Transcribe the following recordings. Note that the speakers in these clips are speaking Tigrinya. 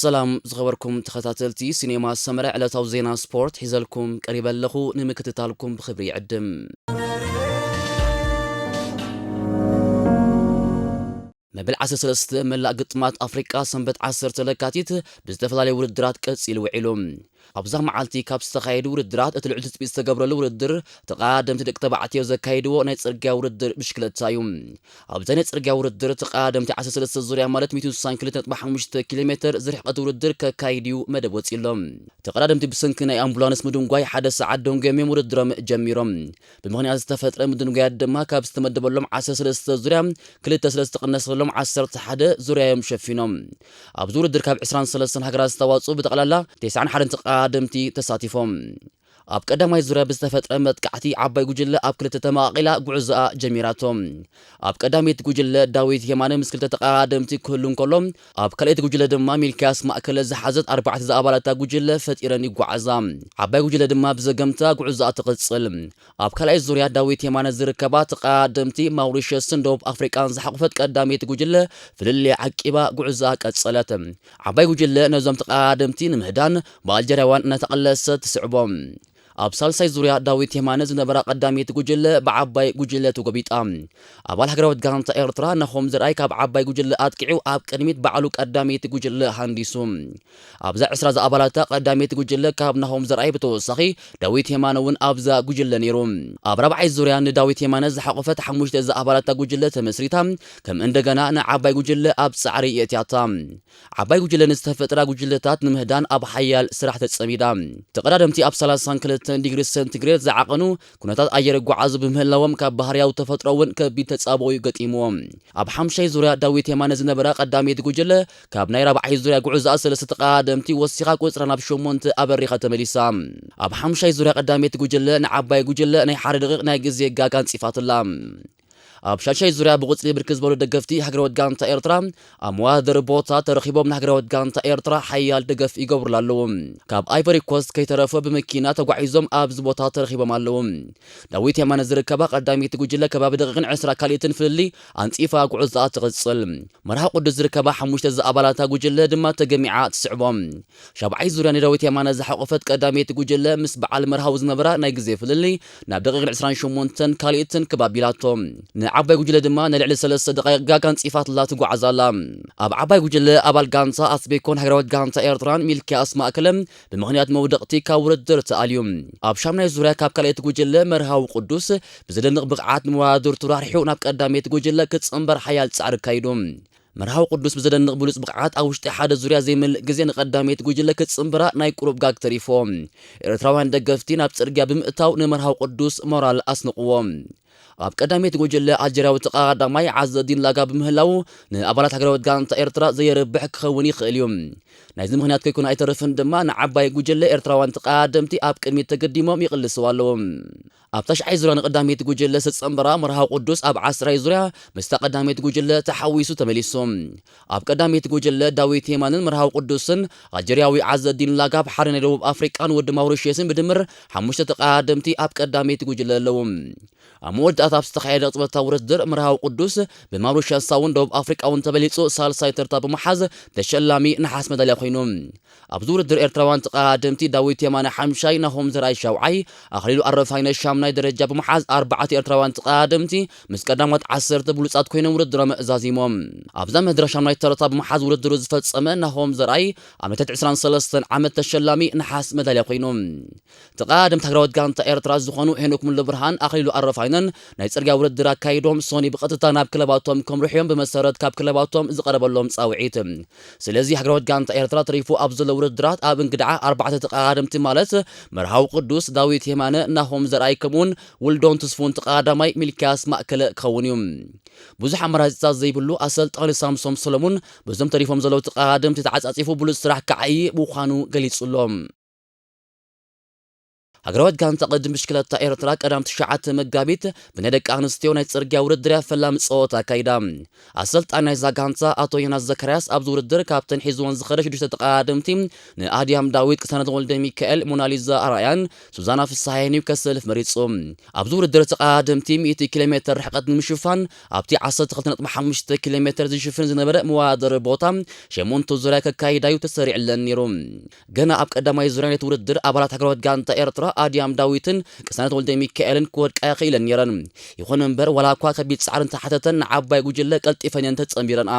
ሰላም ዝኸበርኩም ተኸታተልቲ ሲኔማ ሰመረ፣ ዕለታዊ ዜና ስፖርት ሒዘልኩም ቀሪበ ኣለኹ። ንምክትታልኩም ብኽብሪ ይዕድም። መበል ዓሰርተ ሰለስተ መላእ ግጥማት ኣፍሪቃ ሰንበት ዓሰርተ ለካቲት ብዝተፈላለዩ ውድድራት ቀጺሉ ውዒሉ። ኣብዛ መዓልቲ ካብ ዝተኻየዱ ውድድራት እቲ ልዑል ትጽቢት ዝተገብረሉ ውድድር ተቐዳደምቲ ደቂ ተባዕትዮ ዘካየድዎ ናይ ጽርግያ ውድድር ብሽክለታ እዩ። ኣብዚ ናይ ጽርግያ ውድድር ተቐዳደምቲ ዓሰርተ ሰለስተ ዙርያ ማለት ሚእቲ ስሳን ክልተ ነጥቢ ሓሙሽተ ኪሎ ሜትር ዝርሕቀት ውድድር ከካይድ እዩ መደብ ወጺእሎም። ተቐዳደምቲ ብሰንኪ ናይ ኣምቡላንስ ምድንጓይ ሓደ ሰዓት ደንጎዮም እዮም ውድድሮም ጀሚሮም። ብምኽንያት ዝተፈጥረ ምድንጓያት ድማ ካብ ዝተመደበሎም ዓሰርተ ሰለስተ ዙርያ ክልተ ስለ ዝተቐነሰሎም ዓሰርተ ሓደ ዙርያ እዮም ሸፊኖም። ኣብዚ ውድድር ካብ ዕስራን ሰለስተን ሃገራት ዝተዋፅኡ ብጠቕላላ ተስዓን ሓደን ተቐዳደምቲ ተሳቲፎም። ኣብ ቀዳማይ ዙርያ ብዝተፈጥረ መጥቃዕቲ ዓባይ ጉጅለ ኣብ ክልተ ተመቓቒላ ጉዕዞኣ ጀሚራቶ። ኣብ ቀዳመይቲ ጉጅለ ዳዊት የማነ ምስ ክልተ ተቐዳደምቲ ክህሉ እንከሎ፣ ኣብ ካልኣይቲ ጉጅለ ድማ ሚልክያስ ማእከለ ዝሓዘት ኣርባዕተ ዝኣባላታ ጉጅለ ፈጢረን ይጓዓዛ። ዓባይ ጉጅለ ድማ ብዘገምታ ጉዕዞኣ ትቕጽል። ኣብ ካልኣይ ዙርያ ዳዊት የማነ ዝርከባ ተቐዳደምቲ ማውሪሸስን ደቡብ ኣፍሪቃን ዝሓቑፈት ቀዳመይቲ ጉጅለ ፍልልያ ዓቂባ ጉዕዞኣ ቀጸለት። ዓባይ ጉጅለ ነዞም ተቐዳደምቲ ንምህዳን ብኣልጀርያውያን እናተቐለሰት ትስዕቦም። ኣብ ሳልሳይ ዙርያ ዳዊት የማነ ዝነበራ ቀዳመይቲ ጉጅለ ብዓባይ ጉጅለ ተጎቢጣ። ኣባል ሃገራዊት ጋንታ ኤርትራ ናሆም ዘርኣይ ካብ ዓባይ ጉጅለ ኣጥቂዑ ኣብ ቅድሚት ባዕሉ ቀዳመይቲ ጉጅለ ሃንዲሱ። ኣብዛ ዕስራ ዝኣባላታ ቀዳመይቲ ጉጅለ ካብ ናሆም ዘርኣይ ብተወሳኺ ዳዊት የማነ እውን ኣብዛ ጉጅለ ነይሩ። ኣብ ራብዓይ ዙርያ ንዳዊት የማነ ዝሓቆፈት ሓሙሽተ ዝኣባላታ ጉጅለ ተመስሪታ ከም እንደገና ንዓባይ ጉጅለ ኣብ ጻዕሪ የእትያታ። ዓባይ ጉጅለ ንዝተፈጥራ ጉጅለታት ንምህዳን ኣብ ሓያል ስራሕ ተጸሚዳ። ተቐዳደምቲ ኣብ ሰላሳን ክልተን ዲግሪ ሴንቲግሬድ ዝዓቐኑ ኩነታት ኣየር ይጓዓዙ ብምህላዎም ካብ ባህርያዊ ተፈጥሮ እውን ከቢድ ተጻብኦ እዩ ገጢምዎም። ኣብ ሓምሻይ ዙርያ ዳዊት የማነ ዝነበራ ቀዳመይቲ ጉጅለ ካብ ናይ ራብዓይ ዙርያ ጉዕዞኣ ሰለስተ ተቐዳደምቲ ወሲኻ ቁጽራ ናብ ሸሞንተ ኣበሪኻ ተመሊሳ። ኣብ ሓምሻይ ዙርያ ቀዳመይቲ ጉጅለ ንዓባይ ጉጅለ ናይ ሓደ ደቂቕ ናይ ግዜ ጋጋ ኣንጺፋትላ። ኣብ ሻድሻይ ዙርያ ብቑጽሪ ብርክት ዝበሉ ደገፍቲ ሃገራዊት ጋንታ ኤርትራ ኣብ መወዳደሪ ቦታ ተረኺቦም ንሃገራዊት ጋንታ ኤርትራ ሓያል ደገፍ ይገብሩላ ኣለዉ። ካብ ኣይቨሪ ኮስት ከይተረፈ ብመኪና ተጓዒዞም ኣብዚ ቦታ ተረኺቦም ኣለዉ። ዳዊት የማነ ዝርከባ ቀዳመይቲ ጉጅለ ከባቢ ደቂቕን ዕስራ ካልኢትን ፍልልይ ኣንጺፋ ጉዕዞኣ ትቕጽል። መርሃ ቅዱስ ዝርከባ ሓሙሽተ ዝኣባላታ ጉጅለ ድማ ተገሚዓ ትስዕቦም። ሻብዓይ ዙርያ ንዳዊት የማነ ዝሓቆፈት ቀዳመይቲ ጉጅለ ምስ በዓል መርሃዊ ዝነበራ ናይ ግዜ ፍልልይ ናብ ደቂቕ ዕስራን ሸሞንተን ካልኢትን ክብ ኣቢላቶ። ንዓባይ ጉጅለ ድማ ንልዕሊ ሰለስተ ደቃይቕ ጋጋ ኣንጺፋትላ ትጓዓዝ ኣላ። ኣብ ዓባይ ጉጅለ ኣባል ጋንታ ኣስቤኮን ሃገራዊት ጋንታ ኤርትራን ሚልክያስ ማእከለ ብምኽንያት መውደቕቲ ካብ ውድድር ተኣልዩ። ኣብ ሻምናይ ዙርያ ካብ ካልኣይቲ ጉጅለ መርሃዊ ቅዱስ ብዘደንቕ ብቕዓት ንመወዳድርቱ ራሕሪሑ ናብ ቀዳመይቲ ጉጅለ ክጽንበር ሓያል ጻዕሪ ኣካይዱ። መርሃዊ ቅዱስ ብዘደንቕ ብሉጽ ብቕዓት ኣብ ውሽጢ ሓደ ዙርያ ዘይመልእ ግዜ ንቐዳመይቲ ጉጅለ ክጽንብራ ናይ ቁሩብ ጋግ ተሪፎ። ኤርትራውያን ደገፍቲ ናብ ጽርግያ ብምእታው ንመርሃዊ ቅዱስ ሞራል ኣስንቕዎ። ኣብ ቀዳመይቲ ጉጅለ ኣልጀርያዊ ተቐዳዳማይ ዓዘዲን ላጋ ብምህላዉ ንኣባላት ሃገራዊት ጋንታ ኤርትራ ዘየርብሕ ክኸውን ይኽእል እዩ። ናይዚ ምኽንያት ከይኮነ ኣይተርፍን ድማ ንዓባይ ጉጅለ ኤርትራውያን ተቐዳደምቲ ኣብ ቅድሚት ተገዲሞም ይቕልስዋ ኣለዉ። ኣብ ታሽዓይ ዙርያ ንቀዳመይቲ ጉጅለ ዝተጸንበራ መርሃዊ ቅዱስ ኣብ ዓስራይ ዙርያ ምስታ ቀዳመይቲ ጉጅለ ተሓዊሱ ተመሊሱ። ኣብ ቀዳመይቲ ጉጅለ ዳዊት የማንን መርሃዊ ቅዱስን ኣልጀርያዊ ዓዘዲን ላጋ ኣብ ሓደ ናይ ደቡብ ኣፍሪቃን ወዲ ማውሪሽየስን ብድምር ሓሙሽተ ተቐዳደምቲ ኣብ ቀዳመይቲ ጉጅለ ኣለዉ። ኣብ መወዳእታ ኣብ ዝተኻየደ ቅጽበታዊ ውድድር መርሃዊ ቅዱስ ብማውሪሽያሳውን ደቡብ ኣፍሪቃውን ተበሊጹ ሳልሳይ ተርታ ብምሓዝ ተሸላሚ ነሓስ መዳልያ ኮይኑ። ኣብዚ ውድድር ኤርትራውያን ተቐዳደምቲ ዳዊት የማነ ሓምሻይ፣ ናሆም ዘርኣይ ሻውዓይ፣ ኣኽሊሉ ኣረፋይነ ሻምናይ ደረጃ ብምሓዝ ኣርባዕተ ኤርትራውያን ተቐዳደምቲ ምስ ቀዳሞት ዓሰርተ ብሉጻት ኮይኖም ውድድሮም ዛዚሞም። ኣብዛ መድረኽ ሻምናይ ተርታ ብምሓዝ ውድድሩ ዝፈጸመ ናሆም ዘርኣይ ኣብ ናይ ትሕቲ ዕስራን ሰለስተን ዓመት ተሸላሚ ነሓስ መዳልያ ኮይኑ። ተቐዳደምቲ ሃገራዊት ጋንታ ኤርትራ ዝኾኑ ሄኖክ ሙሉብርሃን ኣኽሊሉ ኣረፋይነን ናይ ጽርግያ ውድድር ኣካይዶም ሶኒ ብቐጥታ ናብ ክለባቶም ከምርሑ እዮም ብመሰረት ካብ ክለባቶም ዝቐረበሎም ጻውዒት። ስለዚ ሃገራዊት ጋንታ ኤርትራ ተሪፉ ኣብ ዘሎ ውድድራት ኣብ እንግድዓ ኣርባዕተ ተቐዳደምቲ ማለት መርሃዊ ቅዱስ፣ ዳዊት የማነ፣ ናሆም ዘርኣይ ከምኡውን ውልዶን ትስፉን ተቐዳዳማይ ሚልክያስ ማእከለ ክኸውን እዩ። ብዙሕ ኣማራጺታት ዘይብሉ ኣሰልጣኒ ሳምሶም ሰሎሙን በዞም ተሪፎም ዘለዉ ተቐዳደምቲ ተዓጻጺፉ ብሉጽ ስራሕ ክዓዪ ምዃኑ ገሊጹ ኣሎ። ሃገራዊት ጋንታ ቅድድም ብሽክለታ ኤርትራ ቀዳም ትሽዓተ መጋቢት ብናይ ደቂ ኣንስትዮ ናይ ጽርግያ ውድድር እያ ፈላሚ ጸወታ ኣካይዳ። ኣሰልጣኒ ናይዛ ጋንታ ኣቶ ዮናስ ዘካርያስ ኣብዚ ውድድር ካብተን ሒዝወን ዝኸደ ሽዱሽተ ተቐዳደምቲ ንኣድያም ዳዊት፣ ቅሳነት ወልደ ሚካኤል፣ ሞናሊዛ ኣርኣያን ሱዛና ፍስሃየን እዩ ከሰልፍ መሪጹ። ኣብዚ ውድድር ተቐዳደምቲ ሚእቲ ኪሎ ሜትር ርሕቀት ንምሽፋን ኣብቲ ዓሰርተ ክልተ ነጥቢ ሓሙሽተ ኪሎ ሜትር ዝሽፍን ዝነበረ መወዳደሪ ቦታ ሸሞንተ ዙርያ ከካይዳ እዩ ተሰሪዕለን ነይሩ። ገና ኣብ ቀዳማይ ዙርያ ናይቲ ውድድር ኣባላት ሃገራዊት ጋንታ ኤርትራ ኣድያም ዳዊትን ቅሳነት ወልደ ሚካኤልን ክወድቃ ክኢለን ነይረን። ይኹን እምበር ዋላ እኳ ከቢድ ጻዕሪ እንተሓተተን ንዓባይ ጉጅለ ቀልጢፈን እየን ተጸንቢረንኣ።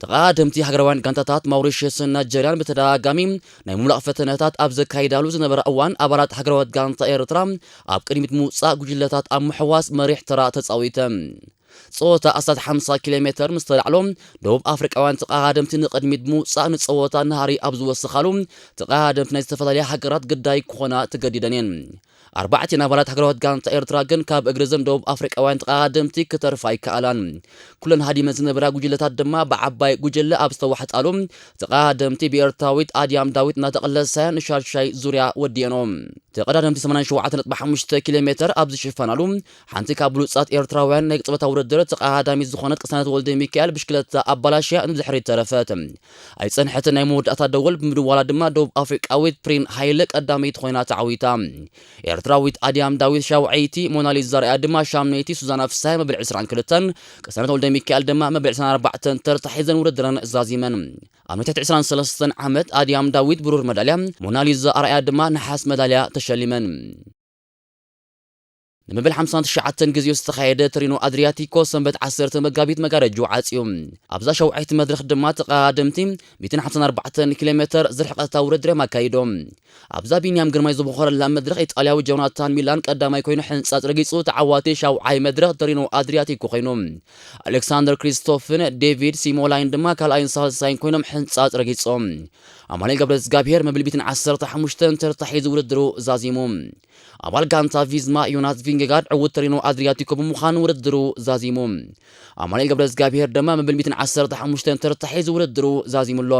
ተቐዳደምቲ ሃገራውያን ጋንታታት ማውሪሽስን ናይጀርያን ብተደጋጋሚ ናይ ምምላቕ ፈተነታት ኣብ ዘካይዳሉ ዝነበረ እዋን ኣባላት ሃገራዊት ጋንታ ኤርትራ ኣብ ቅድሚት ምውጻእ ጉጅለታት ኣብ ምሕዋስ መሪሕ ተራ ተጻዊተን። ጸወታ ኣስታት ሓምሳ ኪሎ ሜትር ምስ ተላዕሎ ደቡብ ኣፍሪቃውያን ተቐዳደምቲ ንቕድሚት ብምውጻእ ንጸወታ ናህሪ ኣብ ዝወሰኻሉ ተቐዳደምቲ ናይ ዝተፈላለያ ሃገራት ግዳይ ክኾና ተገዲደን እየን። ኣርባዕቲኤን ኣባላት ሃገራዊት ጋንታ ኤርትራ ግን ካብ እግሪ እዘን ደቡብ ኣፍሪቃውያን ተቐዳደምቲ ክተርፋ ኣይከኣላን። ኩለን ሃዲመን ዝነበራ ጉጅለታት ድማ ብዓባይ ጉጅለ ኣብ ዝተዋሕጣሉ ተቐዳደምቲ ብኤርትራዊት ኣድያም ዳዊት እናተቐለሳ ንሻድሻይ ዙርያ ወዲአኖም። ተቐዳደምቲ ሰማንያን ሸውዓተ ነጥቢ ሓሙሽተ ኪሎ ሜትር ኣብ ዝሽፈናሉ ሓንቲ ካብ ብሉጻት ኤርትራውያን ናይ ጸወታ ውድድር ተቐዳዳሚት ዝኾነት ቅሳነት ወልደ ሚካኤል ብሽክለታ ኣባላሽያ ንድሕሪት ተረፈት። ኣይጸንሐትን ናይ መወዳእታ ደወል ብምድዋላ ድማ ደቡብ ኣፍሪቃዊት ፕሪን ሃይለ ቀዳመይቲ ኮይና ተዓዊታ። ኤርትራዊት ኣድያም ዳዊት ሻውዓይቲ፣ ሞናሊዛ ርኣያ ድማ ሻምነይቲ፣ ሱዛና ፍስሃየ መበል ዕስራን ክልተን፣ ቅሳነት ወልደ ሚካኤል ድማ መበል ዕስራን ኣርባዕተን ተርታ ሒዘን ውድድረን ዛዚመን። ኣብ ናይ ትሕቲ ዕስራን ሰለስተን ዓመት ኣድያም ዳዊት ብሩር መዳልያ፣ ሞናሊዛ ኣርኣያ ድማ ነሓስ መዳልያ ተሸሊመን። ንመበል ሓምሳን ትሽዓተን ግዜኡ ዝተኻየደ ተሪኖ ኣድሪያቲኮ ሰንበት ዓሰርተ መጋቢት መጋረጅኡ ዓጽዩ። ኣብዛ ሸውዓይቲ መድረኽ ድማ ተቐዳደምቲ ሚእትን ሓምሳን ኣርባዕተን ኪሎ ሜትር ዝርሕቐታ ውድድር እዮም ኣካይዶም። ኣብዛ ቢንያም ግርማይ ዝበኾረላ መድረኽ ኢጣልያዊ ጆናታን ሚላን ቀዳማይ ኮይኑ ሕንጻጽ ረጊጹ ተዓዋቲ ሻውዓይ መድረኽ ተሪኖ ኣድሪያቲኮ ኮይኑ። ኣሌክሳንደር ክሪስቶፍን ዴቪድ ሲሞላይን ድማ ካልኣይን ሳልሳይን ኮይኖም ሕንጻጽ ረጊጾም። ኣማኑኤል ገብረ እግዚኣብሔር መብል ሚእትን ዓሰርተ ሓሙሽተን ተርታ ሒዙ ውድድሩ ዛዚሙ። ኣባል ጋንታ ቪዝማ ዮናስ ቪንጌጋርድ ዕዉት ተሪኖ ኣድሪያቲኮ ብምዃን ውድድሩ ዛዚሙ። ኣማኑኤል ገብረ እግዚኣብሔር ድማ መብል ሚእትን ዓሰርተ ሓሙሽተን ተርታ ሒዙ ውድድሩ ዛዚሙ ኣሎ።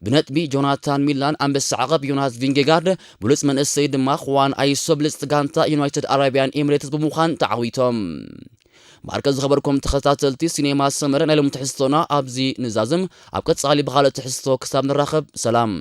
ብነጥቢ ጆናታን ሚላን ኣንበሳ ዓቐብ፣ ዮናስ ቪንጌጋርድ ብሉጽ መንእሰይ ድማ ኹዋን ኣይሶ ብልጽቲ ጋንታ ዩናይትድ ኣረቢያን ኤሚሬትስ ብምዃን ተዓዊቶም። ማርከ ዝኸበርኩም ተኸታተልቲ ሲኔማ ሰመረ ናይ ሎም ትሕዝቶና ኣብዚ ንዛዝም። ኣብ ቀጻሊ ብኻልእ ትሕዝቶ ክሳብ ንራኸብ ሰላም።